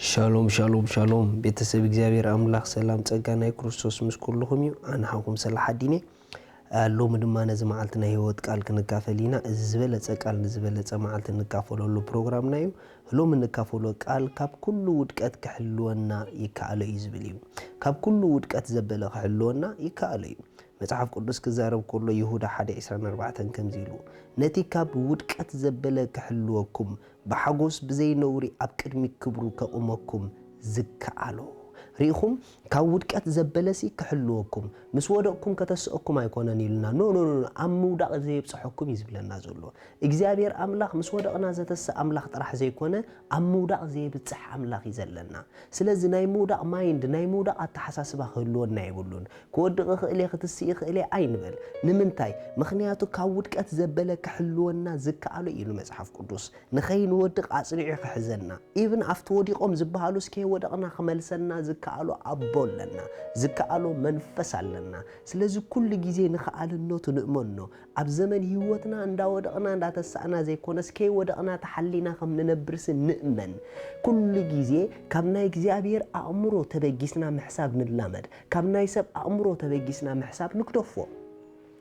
ሻሎም ሻሎም ሻሎም፣ ቤተሰብ እግዚኣብሔር ኣምላኽ ሰላም ጸጋ ናይ ክርስቶስ ምስ ኩልኹም እዩ። ኣነ ሓውኩም ሰላሓዲን እየ። ሎሚ ድማ ነዚ መዓልቲ ናይ ህይወት ቃል ክንካፈል ኢና። እዚ ዝበለጸ ቃል ንዝበለጸ መዓልቲ እንካፈለሉ ፕሮግራምና እዩ። ሎሚ እንካፈሎ ቃል ካብ ኩሉ ውድቀት ክሕልወና ይከኣሎ እዩ ዝብል እዩ። ካብ ኩሉ ውድቀት ዘበለ ክሕልወና ይከኣሎ እዩ። መጽሓፍ ቅዱስ ክዛረብ ከሎ ይሁዳ ሓደ ዕስራን ኣርባዕተን ከምዚ ኢሉ፣ ነቲ ካብ ውድቀት ዘበለ ክሕልወኩም ብሓጎስ ብዘይ ነውሪ ኣብ ቅድሚ ክብሩ ከቑመኩም ዝከኣሎ። ርኢኹም፣ ካብ ውድቀት ዘበለሲ ክሕልወኩም፣ ምስ ወደቕኩም ከተስአኩም ኣይኮነን ኢሉና። ኖ ኖ ኖ፣ ኣብ ምውዳቕ ዘየብጽሐኩም እዩ ዝብለና ዘሎ። እግዚኣብሔር ኣምላኽ ምስ ወደቕና ዘተስእ ኣምላኽ ጥራሕ ዘይኮነ፣ ኣብ ምውዳቕ ዘየብጽሕ ኣምላኽ እዩ ዘለና። ስለዚ ናይ ምውዳቕ ማይንድ፣ ናይ ምውዳቕ ኣተሓሳስባ ክህልወና የብሉን። ክወድቕ ይኽእል እየ፣ ክትስእ ይኽእል እየ ኣይንበል። ንምንታይ? ምኽንያቱ ካብ ውድቀት ዘበለ ክሕልወና ዝከኣሎ እዩ ኢሉ መጽሓፍ ቅዱስ። ንኸይንወድቕ ኣጽኒዑ ክሕዘና። ኢቭን ኣብቲ ወዲቖም ዝበሃሉስ ከይወደቕና ክመልሰና ዝከኣሎ ኣቦ ኣለና። ዝከኣሎ መንፈስ ኣለና። ስለዚ ኩሉ ግዜ ንኸኣልነቱ ንእመኖ። ኣብ ዘመን ህይወትና እንዳወደቕና እንዳተሳእና ዘይኮነስ ከይወደቕና ተሓሊና ከም ንነብርሲ ንእመን። ኩሉ ግዜ ካብ ናይ እግዚኣብሔር ኣእምሮ ተበጊስና ምሕሳብ ንላመድ። ካብ ናይ ሰብ ኣእምሮ ተበጊስና ምሕሳብ ንግደፎ።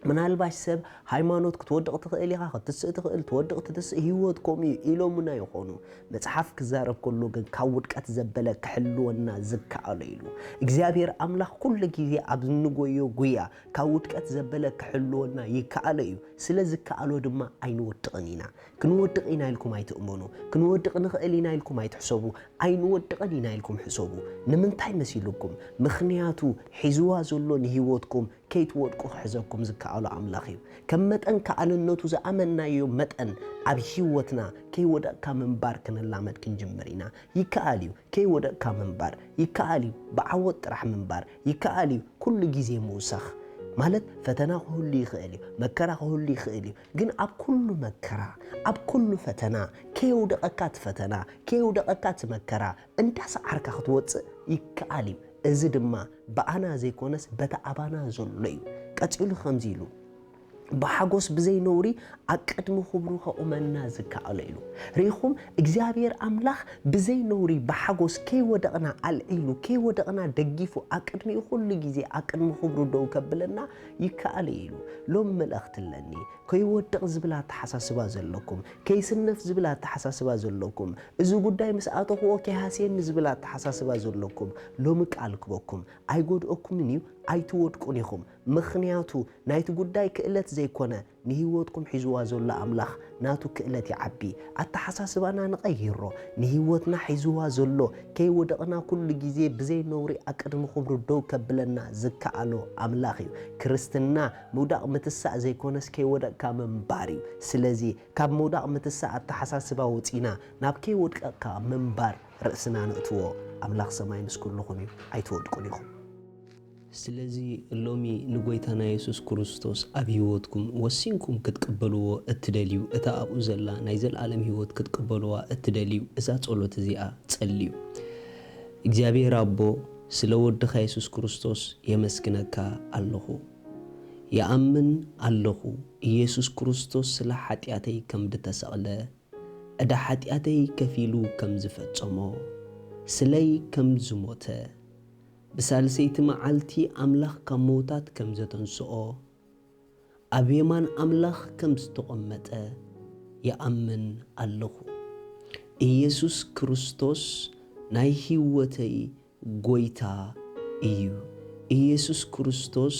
ምናልባሽ ሰብ ሃይማኖት ክትወድቕ ትኽእል ኢኻ፣ ክትስእ ትኽእል፣ ትወድቕ ትትስእ ህይወት ከምኡ እዩ ኢሎምና ይኾኑ። መጽሓፍ ክዛረብ ከሎ ግን ካብ ውድቀት ዘበለ ክሕልወና ዝከኣሎ ኢሉ። እግዚኣብሔር ኣምላኽ ኩሉ ግዜ ኣብ እንጎዮ ጉያ ካብ ውድቀት ዘበለ ክሕልወና ይከኣሎ እዩ። ስለ ዝከኣሎ ድማ ኣይንወድቕን ኢና። ክንወድቕ ኢና ኢልኩም ኣይትእመኑ። ክንወድቕ ንኽእል ኢና ኢልኩም ኣይትሕሰቡ። ኣይንወድቕን ኢና ኢልኩም ሕሰቡ። ንምንታይ መሲልኩም? ምኽንያቱ ሒዝዋ ዘሎ ንህይወትኩም ከይትወድቁ ክሕዘኩም ዝከኣሎ ኣምላኽ እዩ። ከም መጠን ከኣልነቱ ዝኣመንናዮ መጠን ኣብ ህይወትና ከይወደቕካ ምንባር ክንላመድ ክንጅምር ኢና። ይከኣል እዩ። ከይወደቕካ ምንባር ይከኣል እዩ። ብዓወት ጥራሕ ምንባር ይከኣል እዩ። ኩሉ ግዜ ምውሳኽ ማለት ፈተና ክህሉ ይኽእል እዩ፣ መከራ ክህሉ ይኽእል እዩ። ግን ኣብ ኩሉ መከራ፣ ኣብ ኩሉ ፈተና፣ ከየውደቐካ እቲ ፈተና፣ ከየውደቐካ እቲ መከራ፣ እንዳሰዓርካ ክትወጽእ ይከኣል እዩ። እዚ ድማ ብኣና ዘይኮነስ በቲ ኣባና ዘሎ እዩ። ቀጺሉ ከምዚ ኢሉ፣ ብሓጎስ ብዘይ ነውሪ ኣብ ቅድሚ ክብሩ ከቑመና ዝከኣሎ ኢሉ። ርኢኹም፣ እግዚኣብሔር ኣምላኽ ብዘይ ነውሪ ብሓጎስ ከይወደቕና ኣልዒሉ፣ ከይወደቕና ደጊፉ ኣብ ቅድሚኡ ኩሉ ግዜ ኣብ ቅድሚ ክብሩ ደው ከብለና ይከኣል ኢሉ። ሎም መልእኽቲ ኣለኒ። ከይወድቕ ዝብል ኣተሓሳስባ ዘለኩም፣ ከይስነፍ ዝብል ኣተሓሳስባ ዘለኩም፣ እዚ ጉዳይ ምስ ኣተኽዎ ከይሃስየኒ ዝብል ኣተሓሳስባ ዘለኩም፣ ሎሚ ቃል ክበኩም። ኣይጎድኦኩምን እዩ፣ ኣይትወድቁን ኢኹም። ምኽንያቱ ናይቲ ጉዳይ ክእለት ዘይኮነ፣ ንህይወትኩም ሒዝዋ ዘሎ ኣምላኽ ናቱ ክእለት ይዓቢ። ኣተሓሳስባና ንቐይሮ። ንህይወትና ሒዝዋ ዘሎ፣ ከይወደቕና ኩሉ ግዜ ብዘይ ነውሪ ኣብ ቅድሚ ክብሩ ደው ከብለና ዝከኣሎ ኣምላኽ እዩ። ክርስትና ምውዳቕ ምትሳእ ዘይኮነስ ከይወደቕካ ምንባር እዩ። ስለዚ ካብ ምውዳቕ ምትሳእ ኣተሓሳስባ ወጺና ናብ ከይወድቀካ ምንባር ርእስና ንእትዎ። ኣምላኽ ሰማይ ምስ ኩልኹም እዩ። ኣይትወድቁን ኢኹም። ስለዚ ሎሚ ንጎይታና የሱስ ክርስቶስ ኣብ ህይወትኩም ወሲንኩም ክትቅበልዎ እትደልዩ፣ እታ ኣብኡ ዘላ ናይ ዘለኣለም ህይወት ክትቅበልዋ እትደልዩ፣ እዛ ጸሎት እዚኣ ጸልዩ። እግዚኣብሔር ኣቦ፣ ስለ ወድኻ የሱስ ክርስቶስ የመስግነካ ኣለኹ። ይኣምን ኣለኹ፣ ኢየሱስ ክርስቶስ ስለ ሓጢኣተይ ከም ድተሰቕለ፣ ዕዳ ሓጢኣተይ ከፊሉ ከም ዝፈጸሞ፣ ስለይ ከም ዝሞተ፣ ብሳልሰይቲ መዓልቲ ኣምላኽ ካብ ምዉታት ከም ዘተንስኦ፣ ኣብ የማን ኣምላኽ ከም ዝተቐመጠ ይኣምን ኣለኹ። ኢየሱስ ክርስቶስ ናይ ህይወተይ ጎይታ እዩ። ኢየሱስ ክርስቶስ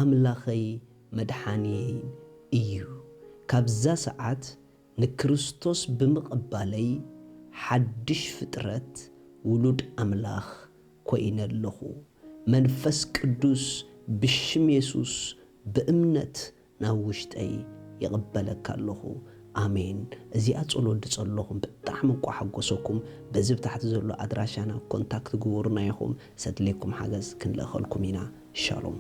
ኣምላኸይ መድሓንየይን እዩ። ካብዛ ሰዓት ንክርስቶስ ብምቕባለይ ሓድሽ ፍጥረት፣ ውሉድ ኣምላኽ ኮይነ ኣለኹ። መንፈስ ቅዱስ ብሽም የሱስ ብእምነት ናብ ውሽጠይ ይቕበለካ ኣለኹ። ኣሜን። እዚኣ ጸሎት ድጸለኹም ብጣዕሚ እኳ ሓጎሰኩም። በዚ ብታሕቲ ዘሎ ኣድራሻና ኮንታክት ግበሩና ኢኹም። ሰድሌኩም ሓገዝ ክንልእኸልኩም ኢና። ሻሎም።